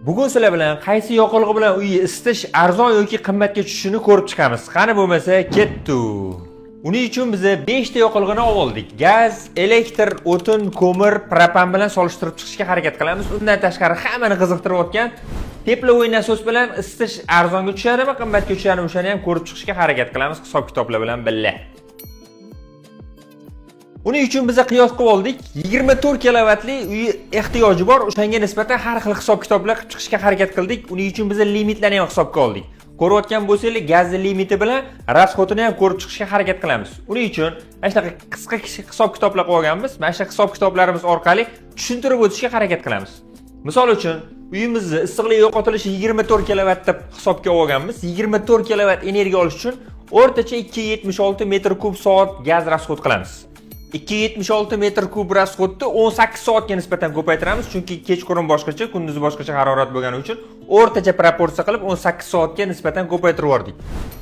Bugun sizlar bilan qaysi yoqilg'i bilan uyni isitish arzon yoki qimmatga tushishini ko'rib chiqamiz. Qani bo'lmasa, ketdi. Uning uchun biz 5 ta yoqilg'ini oldik. Gaz, elektr, o'tin, ko'mir, propan bilan solishtirib chiqishga harakat qilamiz. Undan tashqari hammani qiziqtirayotgan тепловой nasos bilan isitish arzonga tushadimi, qimmatga tushadimi, o'shani ham ko'rib chiqishga harakat qilamiz hisob-kitoblar bilan birga. Uning uchun biza qiyos qilib oldik. 24 kilovatli uy ehtiyoji bor. O'shanga nisbatan har xil hisob-kitoblar qilib chiqishga harakat qildik. Uning uchun biza limitlarni ham hisobga oldik. Ko'rayotgan bo'lsanglar, gazni limiti bilan расход ini ham ko'rib chiqishga harakat qilamiz. Uning uchun mana shunaqa qisqa hisob-kitoblar qilib olganmiz. Mana shu hisob-kitoblarimiz orqali tushuntirib o'tishga harakat qilamiz. Misol uchun, uyimizni issiqlik yo'qotilishi 24 kilovat deb hisobga olganmiz. 24 kilovat energiya olish uchun o'rtacha 2,76 metr kub soat gaz расход qilamiz. 2,76 metr kub расход ni 18 soatga nisbatan ko'paytiramiz, chunki kechqurun boshqacha, kunduzi boshqacha harorat bo'lgani uchun o'rtacha proporsiya qilib 18 soatga nisbatan ko'paytirib yubordik.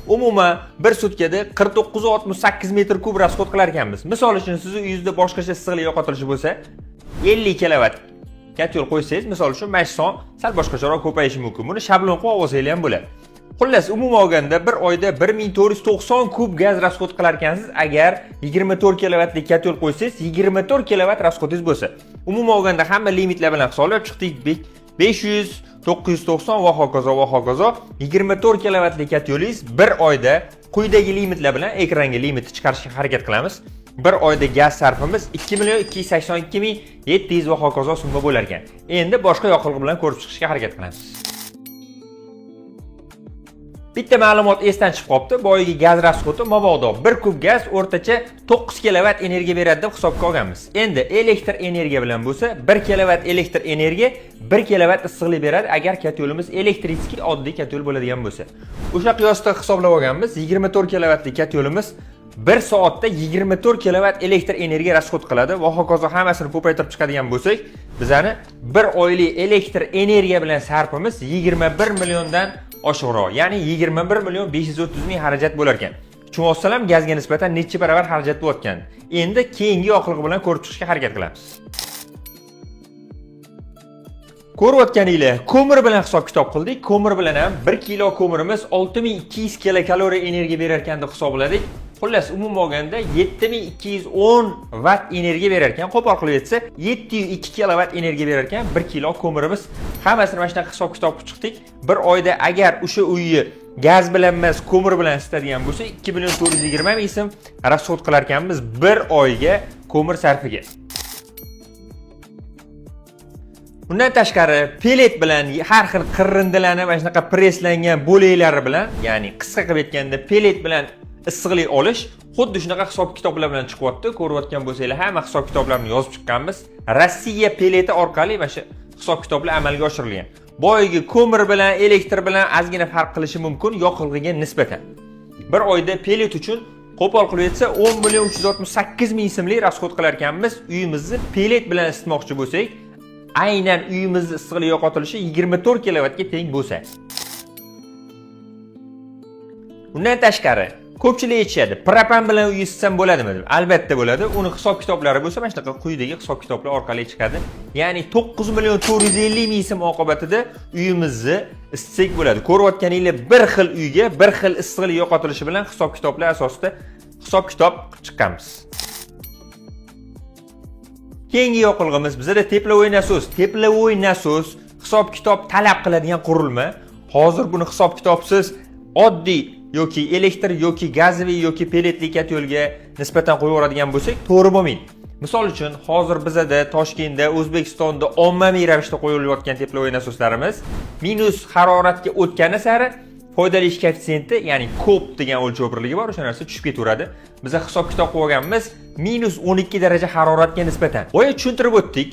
Umuman bir sutkada 49,68 metr kub расход qilar ekanmiz. Misol uchun, sizni uyingizda boshqacha issiqlik yo'qotilishi bo'lsa, 50 kilovat котёл qo'ysangiz, misol uchun, mana shu son sal boshqacharoq ko'payishi mumkin. Buni shablon qilib olsanglar ham bo'ladi. Xullas, umuman olganda bir oyda 1490 kub gaz расход qilar ekansiz, agar 24 kilovatlik котёл qo'ysangiz, 24 kilovat расход ingiz bo'lsa. Umuman olganda hamma limitlar bilan hisoblab chiqdik. 500, 990 va hokazo va hokazo. 24 kilovatlik котёл ingiz bir oyda quyidagi limitlar bilan, ekranga limitni chiqarishga harakat qilamiz. Bir oyda gaz sarfimiz 2 million 282 ming 700 va hokazo summa bo'lar ekan. Endi boshqa yoqilg'i bilan ko'rib chiqishga harakat qilamiz. Bitta ma'lumot esdan chiqib qolibdi. Boyagi gaz расход i, mabodo 1 kub gaz o'rtacha 9 kilovat energiya beradi deb hisobga olganmiz. Endi elektr energiya bilan bo'lsa, 1 kilovat elektr energiya 1 kilovat issiqlik beradi, agar котёл imiz электрический, oddiy котёл bo'ladigan bo'lsa. O'sha qiyosda hisoblab olganmiz. 24 kilovatlik котёл imiz 1 soatda 24 kilovat elektr energiya расход qiladi va hokazo. Hammasini ko'paytirib chiqadigan bo'lsak, bizani bir oylik elektr energiya bilan sarfimiz 21 milliondan oshiqroq, ya'ni 21 million 530 ming xarajat bo'lar ekan. Tushunyapsizlarmi, gazga nisbatan necha barobar xarajat bo'layotgan? Endi keyingi yoqilg'i bilan ko'rib chiqishga harakat qilamiz. Ko'rayotganinglar, ko'mir bilan hisob kitob qildik. Ko'mir bilan ham 1 kilo ko'mirimiz 6200 kilokaloriya energiya berar ekan deb hisobladik. Xullas, umuman olganda 7210 vatt energiya berar ekan. Qo'pol qilib aytsa, 702 kilovat energiya berar ekan 1 kilo ko'mirimiz. Hammasini mana shunaqa hisob kitob qilib chiqdik. Bir oyda agar o'sha uyni gaz bilan emas, ko'mir bilan isitadigan bo'lsa, 2 million 420 ming so'm расход qilar ekanmiz bir oyga ko'mir sarfiga. Undan tashqari pelet bilan har xil qirrindilarni mana shunaqa presslangan bo'laklari bilan, ya'ni qisqa qilib aytganda, pelet bilan issiqlik olish xuddi shunaqa hisob kitoblar bilan chiqyapti. Ko'rayotgan bo'lsanglar, hamma hisob kitoblarni yozib chiqqanmiz. Rossiya peleti orqali mana shu hisob kitoblar amalga oshirilgan. Boyagi ko'mir bilan, elektr bilan ozgina farq qilishi mumkin yoqilg'iga nisbatan. Bir oyda pelet uchun, qo'pol qilib aytsa, 10 million 368 ming so'mlik расход qilar ekanmiz. Uyimizni pelet bilan isitmoqchi bo'lsak, aynan uyimizni issiqlik yo'qotilishi 24 kilovatga teng bo'lsa. Undan tashqari, ko'pchilik aytishadi, propan bilan uy isitsam bo'ladimi deb. Albatta bo'ladi. Uni hisob kitoblari bo'lsa, mana shunaqa quyidagi hisob kitoblar orqali chiqadi. Ya'ni 9 million 450 ming so'm oqibatida uyimizni isitsak bo'ladi. Ko'rayotganinglar, bir xil uyga bir xil issiqlik yo'qotilishi bilan hisob kitoblar asosida hisob kitob qilib chiqqanmiz. Keyingi yoqilg'imiz bizada тепловой nasos. Тепловой nasos hisob kitob talab qiladigan qurilma. Hozir buni hisob kitobsiz oddiy yoki elektr yoki газовый yoki peletli котёл ga nisbatan qo'yaveradigan bo'lsak, to'g'ri bo'lmaydi. Misol uchun, hozir bizada Toshkentda, O'zbekistonda ommaviy ravishda qo'yilayotgan тепловой nasoslarimiz minus haroratga o'tgani sari foydali ish koeffitsiyenti, ya'ni КОП degan o'lchov birligi bor, o'sha narsa tushib ketaveradi. Biz hisob kitob qilib olganmiz minus 12 daraja haroratga nisbatan. Boya tushuntirib o'tdik.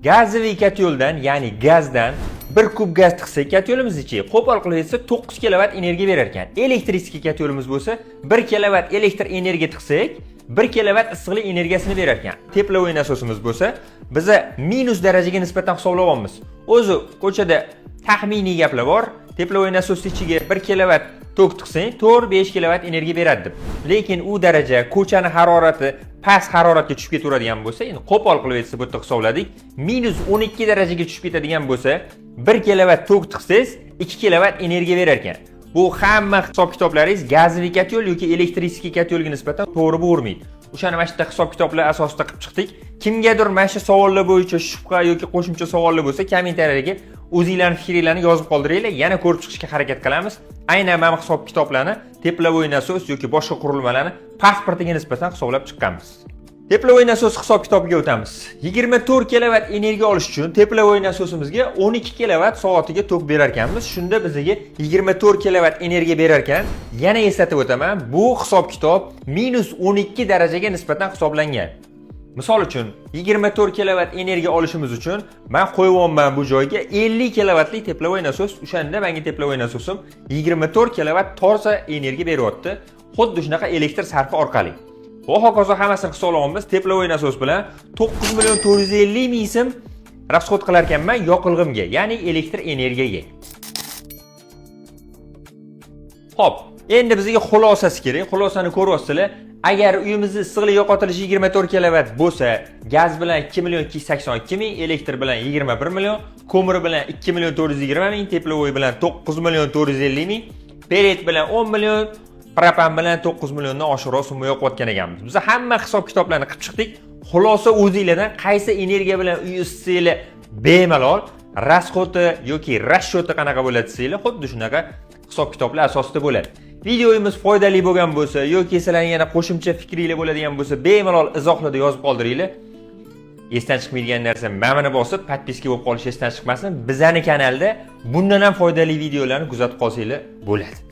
Газовый котёл dan, ya'ni gazdan 1 kub gaz tiqsak котёл imiz ichiga, qo'pol qilib aytsa, 9 kilovat energiya berar ekan. Электрический котёл imiz bo'lsa, 1 kilovat elektr energiya tiqsak, 1 kilovat issiqlik energiyasini berar ekan. Тепловой nasosimiz bo'lsa, biza minus darajaga nisbatan hisoblayapmiz. O'zi ko'chada taxminiy gaplar bor. Тепловой nasos ichiga 1 kilovat tok tiqsang, 4-5 kilovat energiya beradi deb. Lekin u daraja ko'chani harorati Past haroratga tushib ketaveradigan bo'lsa, endi qo'pol qilib aytsa, bu yerda hisobladik, -12 darajaga tushib ketadigan bo'lsa, 1 kilovat tok tiqsangiz, 2 kilovat energiya berar ekan. Bu hamma hisob kitoblaringiz газовый котёл yoki электрический котёл ga nisbatan to'g'ri bo'rmaydi. O'shani mana shu yerda hisob kitoblar asosida qilib chiqdik. Kimgadir mana shu savollar bo'yicha shubha yoki qo'shimcha savollar bo'lsa, kommentariyaga o'zinglarni fikringlarni yozib qoldiringlar, yana ko'rib chiqishga harakat qilamiz. Aynan mana bu hisob kitoblarni тепловой насос yoki boshqa qurilmalarni pasportiga nisbatan hisoblab chiqqanmiz. Тепловой насос hisob kitobiga o'tamiz. 24 kilovat energiya olish uchun тепловой насос imizga 12 kilovat soatiga tok berar ekanmiz. Shunda bizga 24 kilovat energiya berar ekan. Yana eslatib o'taman, bu hisob kitob -12 darajaga nisbatan hisoblangan. Misol uchun, 24 kilovat energiya olishimiz uchun men qo'yyapman bu joyga 50 kilovatlik тепловой насос. O'shanda menga тепловой насос im 24 kilovat toza energiya beryapti. Xuddi shunaqa elektr sarfi orqali. Va hokazo hammasini hisoblayapmiz. Тепловой насос bilan 9 million 450 ming so'm расход qilar ekanman yoqilg'imga, ya'ni elektr energiyaga. Xo'p, endi bizga xulosasi kerak. Xulosani ko'ryapsizlar. Agar uyimizni issiqlik yo'qotilishi 24 kilovat bo'lsa, gaz bilan 2 million 282 ming, elektr bilan 21 million, ko'mir bilan 2 million 420 ming, тепловой bilan 9 million 450 ming, pelet bilan 10 million, propan bilan 9 milliondan oshiqroq summa yoqayotgan ekanmiz. Biz hamma hisob kitoblarni qilib chiqdik. Xulosa o'zinglardan, qaysi energiya bilan uy isitsanglar bemalol, расход i yoki расчет i qanaqa bo'ladi desanglar, xuddi shunaqa hisob kitoblar asosida bo'ladi. Videomiz foydali bo'lgan bo'lsa yoki sizlarning yana qo'shimcha fikringlar bo'ladigan bo'lsa, bemalol izohlarda yozib qoldiringlar. Esdan chiqmaydigan narsa, mana bosib подписка bo'lib qolish esdan chiqmasin. Bizani kanalda bundan ham foydali videolarni kuzatib qolsanglar bo'ladi.